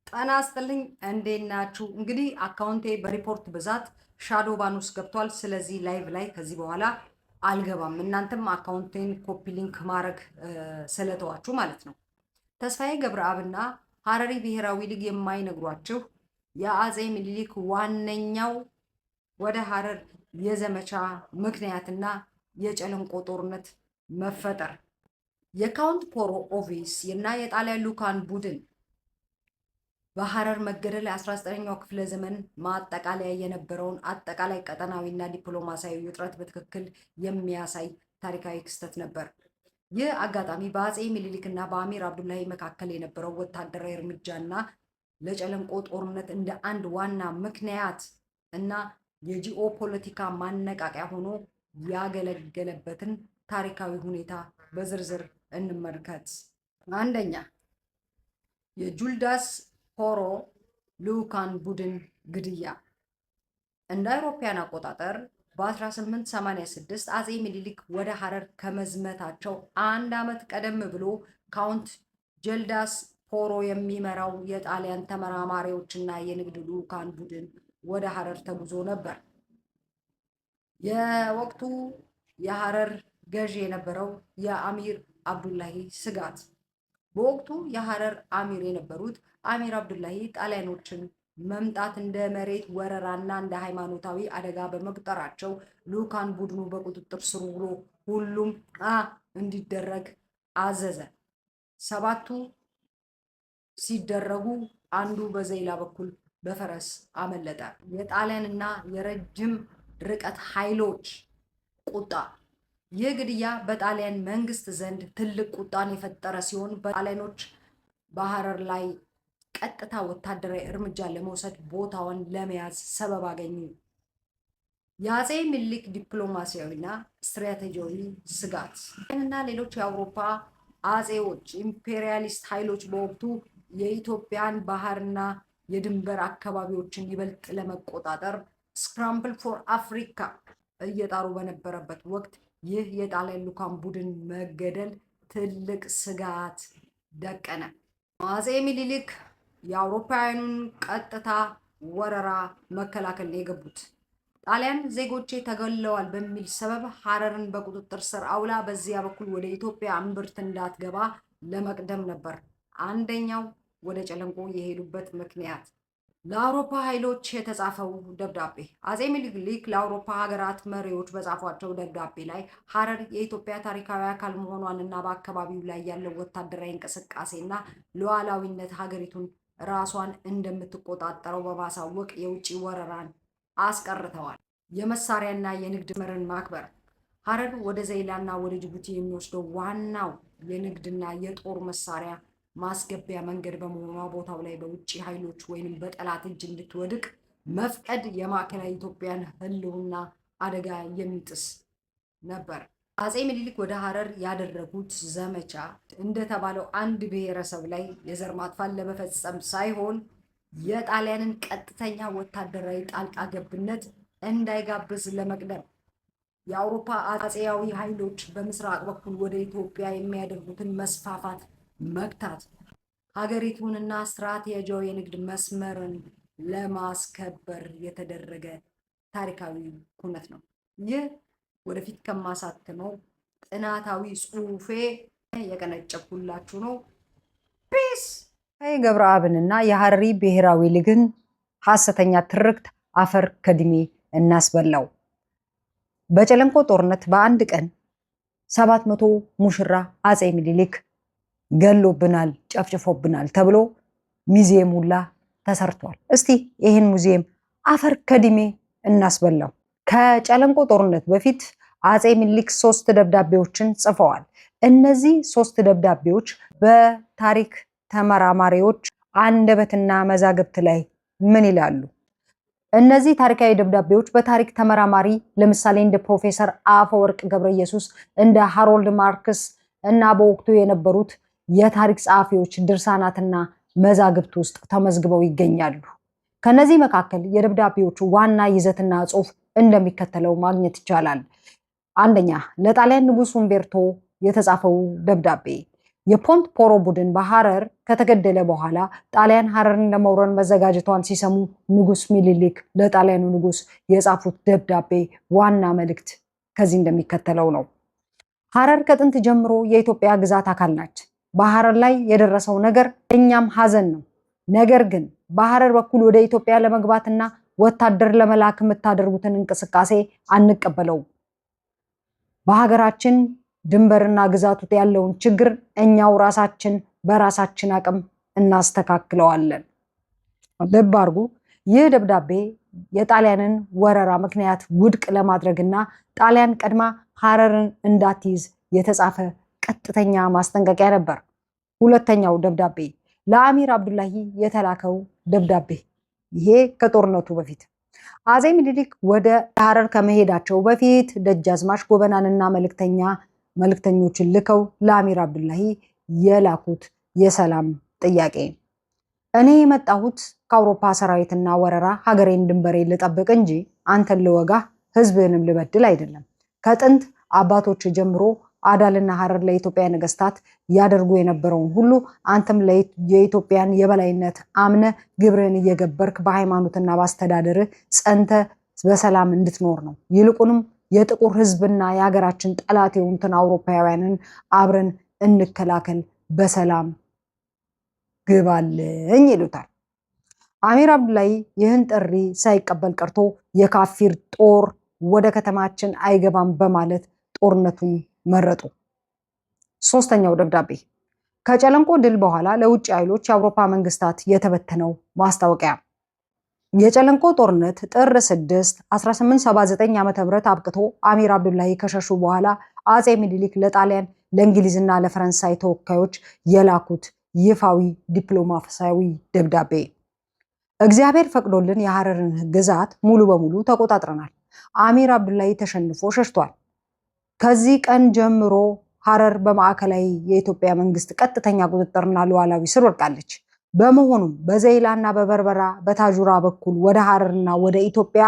ጤና ይስጥልኝ፣ እንዴት ናችሁ? እንግዲህ አካውንቴ በሪፖርት ብዛት shadow ban ውስጥ ገብቷል። ስለዚህ live ላይ ከዚህ በኋላ አልገባም። እናንተም አካውንቴን copy link ማድረግ ስለተዋችሁ ማለት ነው። ተስፋዬ ገብረአብና ሀረሪ ብሔራዊ ሊግ የማይነግሯችሁ የአፄ ምኒልክ ዋነኛው ወደ ሀረር የዘመቻ ምክንያትና የጨለንቆ ጦርነት መፈጠር፣ የካውንት ፖሮ ኦቪስ እና የጣሊያን ልዑካን ቡድን በሐረር መገደል የ19ኛው ክፍለ ዘመን ማጠቃለያ የነበረውን አጠቃላይ ቀጠናዊና ዲፕሎማሲያዊ ውጥረት በትክክል የሚያሳይ ታሪካዊ ክስተት ነበር። ይህ አጋጣሚ በአፄ ምኒልክና በአሚር አብዱላሂ መካከል የነበረው ወታደራዊ እርምጃና ለጨለንቆ ጦርነት እንደ አንድ ዋና ምክንያት እና የጂኦፖለቲካ ማነቃቂያ ሆኖ ያገለገለበትን ታሪካዊ ሁኔታ በዝርዝር እንመልከት። አንደኛ፣ የጁልዳስ ፖሮ ልዑካን ቡድን ግድያ። እንደ አውሮፓውያን አቆጣጠር በ1886 አፄ ምኒልክ ወደ ሐረር ከመዝመታቸው አንድ ዓመት ቀደም ብሎ ካውንት ጀልዳስ ፖሮ የሚመራው የጣሊያን ተመራማሪዎችና የንግድ ልዑካን ቡድን ወደ ሐረር ተጉዞ ነበር። የወቅቱ የሐረር ገዢ የነበረው የአሚር አብዱላሂ ስጋት። በወቅቱ የሐረር አሚር የነበሩት አሚር አብዱላሂ ጣሊያኖችን መምጣት እንደ መሬት ወረራና እንደ ሃይማኖታዊ አደጋ በመቁጠራቸው ልዑካን ቡድኑ በቁጥጥር ስር ውሎ ሁሉም እንዲደረግ አዘዘ። ሰባቱ ሲደረጉ አንዱ በዘይላ በኩል በፈረስ አመለጠ። የጣሊያንና የረጅም ርቀት ኃይሎች ቁጣ። ይህ ግድያ በጣሊያን መንግስት ዘንድ ትልቅ ቁጣን የፈጠረ ሲሆን በጣሊያኖች በሐረር ላይ ቀጥታ ወታደራዊ እርምጃ ለመውሰድ ቦታውን ለመያዝ ሰበብ አገኙ። የአፄ ምኒልክ ዲፕሎማሲያዊና ስትራቴጂያዊ ስጋት እና ሌሎች የአውሮፓ አፄዎች ኢምፔሪያሊስት ኃይሎች በወቅቱ የኢትዮጵያን ባህርና የድንበር አካባቢዎችን ይበልጥ ለመቆጣጠር scramble for Africa እየጣሩ በነበረበት ወቅት ይህ የጣሊያን ልዑካን ቡድን መገደል ትልቅ ስጋት ደቀነ። አፄ ምኒልክ የአውሮፓውያኑን ቀጥታ ወረራ መከላከል ነው የገቡት። ጣሊያን ዜጎቼ ተገለዋል በሚል ሰበብ ሐረርን በቁጥጥር ስር አውላ በዚያ በኩል ወደ ኢትዮጵያ እምብርት እንዳትገባ ለመቅደም ነበር አንደኛው ወደ ጨለንቆ የሄዱበት ምክንያት። ለአውሮፓ ኃይሎች የተጻፈው ደብዳቤ። አፄ ምኒልክ ለአውሮፓ ሀገራት መሪዎች በጻፏቸው ደብዳቤ ላይ ሐረር የኢትዮጵያ ታሪካዊ አካል መሆኗንና በአካባቢው ላይ ያለው ወታደራዊ እንቅስቃሴና ሉዓላዊነት ሀገሪቱን ራሷን እንደምትቆጣጠረው በማሳወቅ የውጭ ወረራን አስቀርተዋል። የመሳሪያና የንግድ መርን ማክበር። ሐረር ወደ ዘይላና ወደ ጅቡቲ የሚወስደው ዋናው የንግድና የጦር መሳሪያ ማስገቢያ መንገድ በመሆኗ ቦታው ላይ በውጭ ኃይሎች ወይንም በጠላት እጅ እንድትወድቅ መፍቀድ የማዕከላዊ ኢትዮጵያን ሕልውና አደጋ የሚጥስ ነበር። አፄ ምኒልክ ወደ ሐረር ያደረጉት ዘመቻ እንደተባለው አንድ ብሔረሰብ ላይ የዘር ማጥፋት ለመፈጸም ሳይሆን የጣሊያንን ቀጥተኛ ወታደራዊ ጣልቃ ገብነት እንዳይጋብዝ ለመቅደም፣ የአውሮፓ አፄያዊ ኃይሎች በምስራቅ በኩል ወደ ኢትዮጵያ የሚያደርጉትን መስፋፋት መግታት፣ ሀገሪቱንና ስትራቴጂያዊ የንግድ መስመርን ለማስከበር የተደረገ ታሪካዊ ኩነት ነው። ይህ ወደፊት ከማሳትመው ጥናታዊ ጽሁፌ የቀነጨብኩላችሁ ነው። Peace። ገብረአብንና የሀረሪ ብሔራዊ ሊግን ሐሰተኛ ትርክት አፈር ከድሜ እናስበላው። በጨለንቆ ጦርነት በአንድ ቀን 700 ሙሽራ አፄ ምኒልክ ገሎብናል፣ ጨፍጭፎብናል ተብሎ ሙዚየም ሁላ ተሰርቷል። እስቲ ይህን ሙዚየም አፈር ከድሜ እናስበላው። ከጨለንቆ ጦርነት በፊት አፄ ምኒልክ ሶስት ደብዳቤዎችን ጽፈዋል። እነዚህ ሶስት ደብዳቤዎች በታሪክ ተመራማሪዎች አንደበትና መዛግብት ላይ ምን ይላሉ? እነዚህ ታሪካዊ ደብዳቤዎች በታሪክ ተመራማሪ ለምሳሌ እንደ ፕሮፌሰር አፈወርቅ ገብረ ኢየሱስ፣ እንደ ሃሮልድ ማርክስ እና በወቅቱ የነበሩት የታሪክ ጸሐፊዎች ድርሳናትና መዛግብት ውስጥ ተመዝግበው ይገኛሉ። ከነዚህ መካከል የደብዳቤዎቹ ዋና ይዘትና ጽሑፍ እንደሚከተለው ማግኘት ይቻላል። አንደኛ፣ ለጣሊያን ንጉሥ ኡምቤርቶ የተጻፈው ደብዳቤ። የፖንት ፖሮ ቡድን በሐረር ከተገደለ በኋላ ጣሊያን ሐረርን ለመውረር መዘጋጀቷን ሲሰሙ ንጉስ ሚኒሊክ ለጣሊያኑ ንጉስ የጻፉት ደብዳቤ ዋና መልእክት ከዚህ እንደሚከተለው ነው። ሐረር ከጥንት ጀምሮ የኢትዮጵያ ግዛት አካል ናች። በሐረር ላይ የደረሰው ነገር እኛም ሐዘን ነው። ነገር ግን በሐረር በኩል ወደ ኢትዮጵያ ለመግባትና ወታደር ለመላክ የምታደርጉትን እንቅስቃሴ አንቀበለውም። በሀገራችን ድንበርና ግዛቱ ያለውን ችግር እኛው ራሳችን በራሳችን አቅም እናስተካክለዋለን። ልብ አድርጉ። ይህ ደብዳቤ የጣሊያንን ወረራ ምክንያት ውድቅ ለማድረግና ጣሊያን ቀድማ ሐረርን እንዳትይዝ የተጻፈ ቀጥተኛ ማስጠንቀቂያ ነበር። ሁለተኛው ደብዳቤ ለአሚር አብዱላሂ የተላከው ደብዳቤ፣ ይሄ ከጦርነቱ በፊት አፄ ምኒልክ ወደ ሐረር ከመሄዳቸው በፊት ደጃዝማች ጎበናንና መልእክተኞችን ልከው ለአሚር አብዱላሂ የላኩት የሰላም ጥያቄ። እኔ የመጣሁት ከአውሮፓ ሰራዊትና ወረራ ሀገሬን ድንበሬን ልጠብቅ እንጂ አንተን ልወጋ ህዝብህንም ልበድል አይደለም። ከጥንት አባቶች ጀምሮ አዳልና ሐረር ለኢትዮጵያ ነገስታት ያደርጉ የነበረውን ሁሉ አንተም የኢትዮጵያን የበላይነት አምነ ግብርህን እየገበርክ በሃይማኖትና በአስተዳደርህ ጸንተ በሰላም እንድትኖር ነው። ይልቁንም የጥቁር ህዝብና የሀገራችን ጠላት የሆኑትን አውሮፓውያንን አብረን እንከላከል፣ በሰላም ግባልኝ ይሉታል። አሚር አብዱላይ ይህን ጥሪ ሳይቀበል ቀርቶ የካፊር ጦር ወደ ከተማችን አይገባም በማለት ጦርነቱን መረጡ። ሶስተኛው ደብዳቤ ከጨለንቆ ድል በኋላ ለውጭ ኃይሎች የአውሮፓ መንግስታት የተበተነው ማስታወቂያ። የጨለንቆ ጦርነት ጥር 6 1879 ዓ.ም አብቅቶ አሚር አብዱላሂ ከሸሹ በኋላ አፄ ምኒልክ ለጣሊያን፣ ለእንግሊዝና ለፈረንሳይ ተወካዮች የላኩት ይፋዊ ዲፕሎማሲያዊ ደብዳቤ። እግዚአብሔር ፈቅዶልን የሐረርን ግዛት ሙሉ በሙሉ ተቆጣጥረናል። አሚር አብዱላሂ ተሸንፎ ሸሽቷል። ከዚህ ቀን ጀምሮ ሐረር በማዕከላዊ የኢትዮጵያ መንግስት ቀጥተኛ ቁጥጥርና ሉዓላዊ ስር ወድቃለች። በመሆኑም በዘይላና በበርበራ በታጁራ በኩል ወደ ሐረርና ወደ ኢትዮጵያ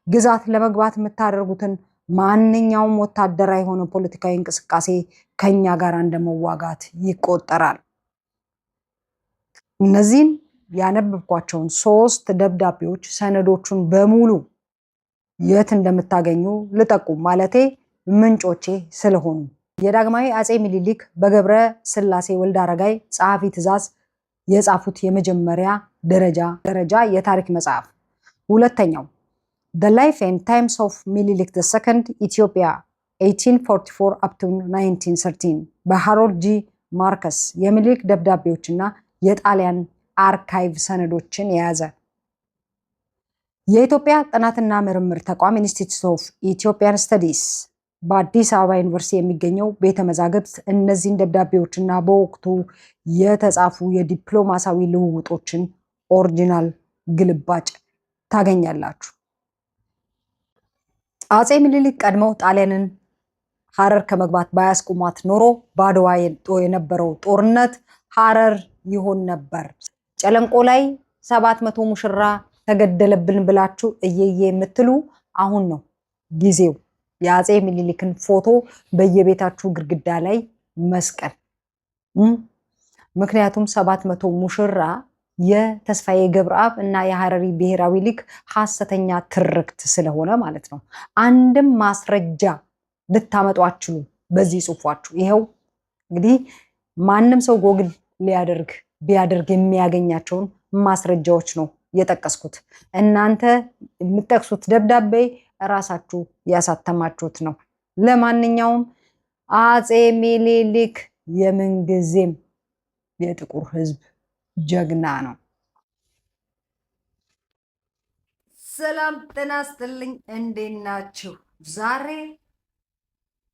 ግዛት ለመግባት የምታደርጉትን ማንኛውም ወታደራዊ የሆነ ፖለቲካዊ እንቅስቃሴ ከኛ ጋር እንደመዋጋት ይቆጠራል። እነዚህን ያነበብኳቸውን ሶስት ደብዳቤዎች ሰነዶቹን በሙሉ የት እንደምታገኙ ልጠቁም፣ ማለቴ ምንጮቼ ስለሆኑ። የዳግማዊ አፄ ምኒልክ በገብረ ስላሴ ወልደ አረጋይ ጸሐፊ ትእዛዝ የጻፉት የመጀመሪያ ደረጃ የታሪክ መጽሐፍ። ሁለተኛው The Life and Times of Menelik II Ethiopia 1844 up to 1913 በሃሮልድ ጂ ማርከስ የሚኒሊክ ደብዳቤዎችና የጣሊያን archive ሰነዶችን የያዘ። የኢትዮጵያ ጥናትና ምርምር ተቋም Institute of Ethiopian Studies በአዲስ አበባ ዩኒቨርሲቲ የሚገኘው ቤተ መዛግብት እነዚህን ደብዳቤዎችና በወቅቱ የተጻፉ የዲፕሎማሲያዊ ልውውጦችን original ግልባጭ ታገኛላችሁ። አፄ ምኒልክ ቀድመው ጣሊያንን ሐረር ከመግባት ባያስቆሟት ኖሮ በአድዋ የነበረው ጦርነት ሐረር ይሆን ነበር። ጨለንቆ ላይ 700 ሙሽራ ተገደለብን ብላችሁ እየየ የምትሉ አሁን ነው ጊዜው። የአፄ ምኒልክን ፎቶ በየቤታችሁ ግድግዳ ላይ መስቀል። ምክንያቱም 700 ሙሽራ የተስፋዬ ገብረአብ እና የሐረሪ ብሔራዊ ሊግ ሐሰተኛ ትርክት ስለሆነ ማለት ነው። አንድም ማስረጃ ልታመጡ አትችሉም በዚህ ጽሁፏችሁ። ይኸው እንግዲህ ማንም ሰው ጎግል ሊያደርግ ቢያደርግ የሚያገኛቸውን ማስረጃዎች ነው የጠቀስኩት። እናንተ የምትጠቅሱት ደብዳቤ እራሳችሁ ያሳተማችሁት ነው። ለማንኛውም አፄ ምኒልክ የምንጊዜም የጥቁር ሕዝብ ጀግና ነው። ሰላም ጤና ይስጥልኝ። እንዴት ናችሁ? ዛሬ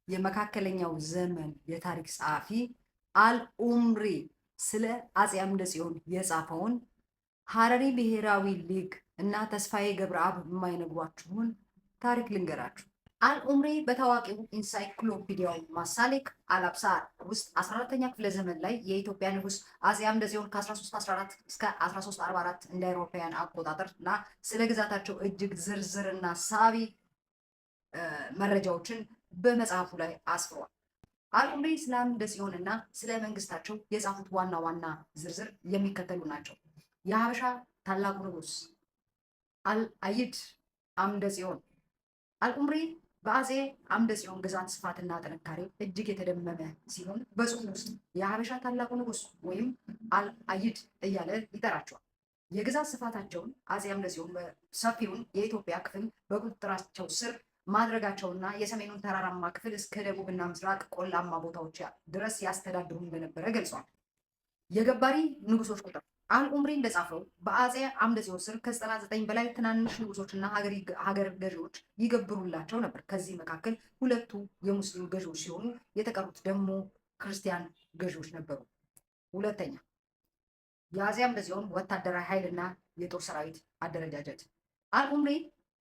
የመካከለኛው ዘመን የታሪክ ጸሐፊ አልኡምሪ ስለ አፄ አምደ ጽዮን የጻፈውን ሐረሪ ብሔራዊ ሊግ እና ተስፋዬ ገብረአብ የማይነግሯችሁን ታሪክ ልንገራችሁ። አልኡምሪ በታዋቂው ኢንሳይክሎፒዲያው ማሳሌክ አልአብሳር ውስጥ 14ኛ ክፍለ ዘመን ላይ የኢትዮጵያ ንጉስ አፄ አምደ ጽዮን ከ1314 እስከ 1344 እንደ አውሮፓውያን አቆጣጠር እና ስለ ግዛታቸው እጅግ ዝርዝርና ሳቢ መረጃዎችን በመጽሐፉ ላይ አስፍሯል። አልኡምሪ ስለ አምደ ጽዮንና ስለ መንግስታቸው የጻፉት ዋና ዋና ዝርዝር የሚከተሉ ናቸው። የሀበሻ ታላቁ ንጉስ አልአይድ አምደ ጽዮን። አልኡምሪ በአጼ አምደ ጽዮን ግዛት ስፋትና ጥንካሬ እጅግ የተደመመ ሲሆን በጽሑፍ ውስጥ የሀበሻ ታላቁ ንጉስ ወይም አልአይድ እያለ ይጠራቸዋል። የግዛት ስፋታቸውን አጼ አምደ ጽዮን ሰፊውን የኢትዮጵያ ክፍል በቁጥጥራቸው ስር ማድረጋቸውና የሰሜኑን ተራራማ ክፍል እስከ ደቡብና ምስራቅ ቆላማ ቦታዎች ድረስ ያስተዳድሩ እንደነበረ ገልጿል። የገባሪ ንጉሶች ቁጥር አልኡምሪ እንደጻፈው በአጼ አምደ ጽዮን ስር ከ99 በላይ ትናንሽ ንጉሶችና ሀገር ገዢዎች ይገብሩላቸው ነበር። ከዚህ መካከል ሁለቱ የሙስሊም ገዢዎች ሲሆኑ የተቀሩት ደግሞ ክርስቲያን ገዢዎች ነበሩ። ሁለተኛ፣ የአጼ አምደ ጽዮን ወታደራዊ ኃይልና የጦር ሰራዊት አደረጃጀት። አልኡምሪ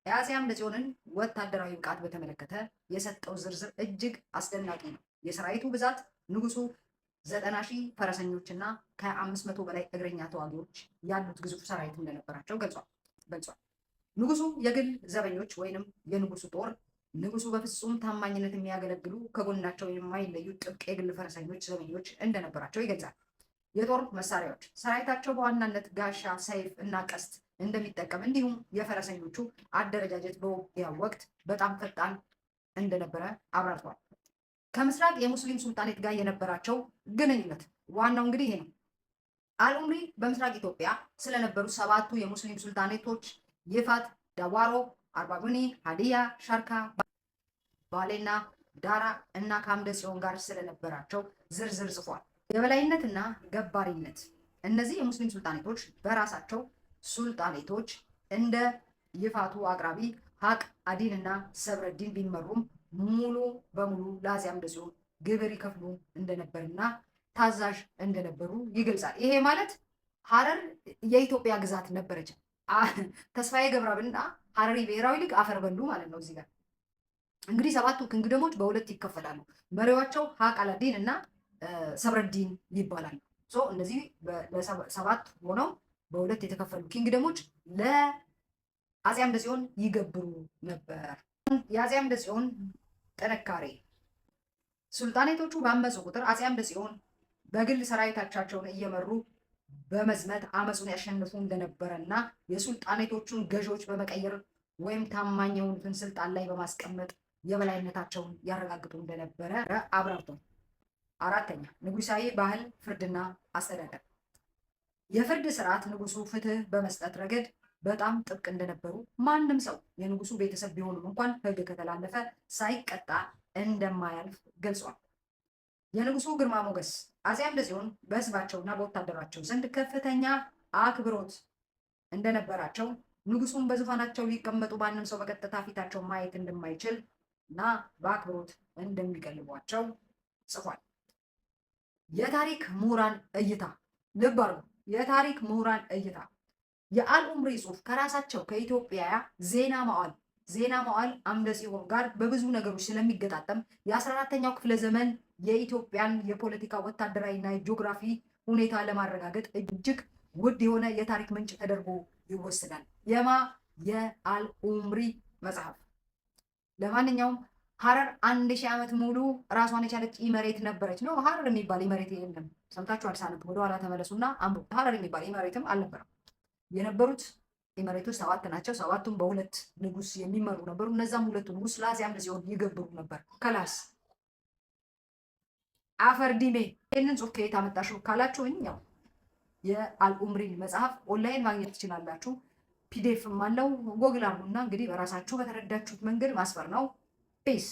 የአጼ አምደ ጽዮንን ወታደራዊ ብቃት በተመለከተ የሰጠው ዝርዝር እጅግ አስደናቂ ነው። የሰራዊቱ ብዛት ንጉሱ 90,000 ፈረሰኞችና ከ500 በላይ እግረኛ ተዋጊዎች ያሉት ግዙፍ ሰራዊት እንደነበራቸው ገልጿል። ንጉሱ የግል ዘበኞች ወይንም የንጉሱ ጦር፣ ንጉሱ በፍጹም ታማኝነት የሚያገለግሉ፣ ከጎናቸው የማይለዩ ጥብቅ የግል ፈረሰኞች ዘበኞች እንደነበራቸው ይገልጻል። የጦር መሳሪያዎች ሰራዊታቸው በዋናነት ጋሻ፣ ሰይፍ እና ቀስት እንደሚጠቀም እንዲሁም የፈረሰኞቹ አደረጃጀት በውጊያ ወቅት በጣም ፈጣን እንደነበረ አብራርቷል። ከምስራቅ የሙስሊም ሱልጣኔት ጋር የነበራቸው ግንኙነት ዋናው እንግዲህ ይሄ ነው። አልኡምሪ በምስራቅ ኢትዮጵያ ስለነበሩ ሰባቱ የሙስሊም ሱልጣኔቶች ይፋት፣ ዳዋሮ፣ አርባጉኒ፣ ሀዲያ፣ ሻርካ፣ ባሌና ዳራ እና ከአምደ ጽዮን ጋር ስለነበራቸው ዝርዝር ጽፏል። የበላይነትና ገባሪነት እነዚህ የሙስሊም ሱልጣኔቶች በራሳቸው ሱልጣኔቶች እንደ ይፋቱ አቅራቢ ሀቅ አዲን እና ሰብረዲን ቢመሩም ሙሉ በሙሉ ለአፄ አምደ ጽዮን ግብር ይከፍሉ እንደነበርና ታዛዥ እንደነበሩ ይገልጻል። ይሄ ማለት ሀረር የኢትዮጵያ ግዛት ነበረች። ተስፋዬ ገብረአብና ሀረሪ ብሔራዊ ሊግ አፈር በሉ ማለት ነው። እዚህ ጋር እንግዲህ ሰባቱ kingdom ኦች በሁለት ይከፈላሉ። መሪዋቸው ሀቅ አላዲን እና ሰብረዲን ይባላሉ። እነዚህ ሰባት ሆነው በሁለት የተከፈሉ kingdom ኦች ለአፄ አምደ ጽዮን ይገብሩ ነበር። የአፄ አምደ ጽዮን ጥንካሬ ሱልጣኔቶቹ ባመፁ ቁጥር አፄ አምደ ጽዮን በግል ሰራዊቶቻቸውን እየመሩ በመዝመት አመፁን ያሸንፉ እንደነበረና የሱልጣኔቶቹን ገዢዎች በመቀየር ወይም ታማኝ የሆኑትን ስልጣን ላይ በማስቀመጥ የበላይነታቸውን ያረጋግጡ እንደነበረ አብራርቷል። አራተኛ፣ ንጉሳዊ ባህል ፍርድና አስተዳደር። የፍርድ ስርዓት ንጉሱ ፍትህ በመስጠት ረገድ በጣም ጥብቅ እንደነበሩ፣ ማንም ሰው የንጉሱ ቤተሰብ ቢሆንም እንኳን ሕግ ከተላለፈ ሳይቀጣ እንደማያልፍ ገልጿል። የንጉሱ ግርማ ሞገስ አፄ አምደ ጽዮን በሕዝባቸውና በወታደራቸው ዘንድ ከፍተኛ አክብሮት እንደነበራቸው፣ ንጉሱን በዙፋናቸው ሊቀመጡ ማንም ሰው በቀጥታ ፊታቸው ማየት እንደማይችል እና በአክብሮት እንደሚቀልቧቸው ጽፏል። የታሪክ ምሁራን እይታ፣ ልብ አድርጉ። የታሪክ ምሁራን እይታ የአልኡምሪ ጽሑፍ ከራሳቸው ከኢትዮጵያ ዜና መዋዕል አምደ ጽዮን ጋር በብዙ ነገሮች ስለሚገጣጠም የ14ኛው ክፍለ ዘመን የኢትዮጵያን የፖለቲካ፣ ወታደራዊና የጂኦግራፊ ሁኔታ ለማረጋገጥ እጅግ ውድ የሆነ የታሪክ ምንጭ ተደርጎ ይወሰዳል። የማ የአልኡምሪ መጽሐፍ። ለማንኛውም ሀረር 1000 ዓመት ሙሉ ራሷን የቻለች emirate ነበረች ነው። ሀረር የሚባል emirate የለም። ሰምታችኋል። ሳነብ ወደኋላ ተመለሱና አንብቡ። ሀረር የሚባል emirate ም አልነበረም። የነበሩት emirate ኦች ሰባት ናቸው። ሰባቱም በሁለት ንጉስ የሚመሩ ነበሩ። እነዛም ሁለቱ ንጉስ ለአፄ አምደ ጽዮን ይገብሩ ነበር። ከላስ አፈር ዲሜ። ይህንን ጽሑፍ ከየት አመጣሽው ካላችሁኝ ያው የአልኡምሪን መጽሐፍ ኦንላይን ማግኘት ትችላላችሁ። PDF ም አለው። ጎግል አርጉና እንግዲህ በራሳችሁ በተረዳችሁት መንገድ ማስፈር ነው። Peace.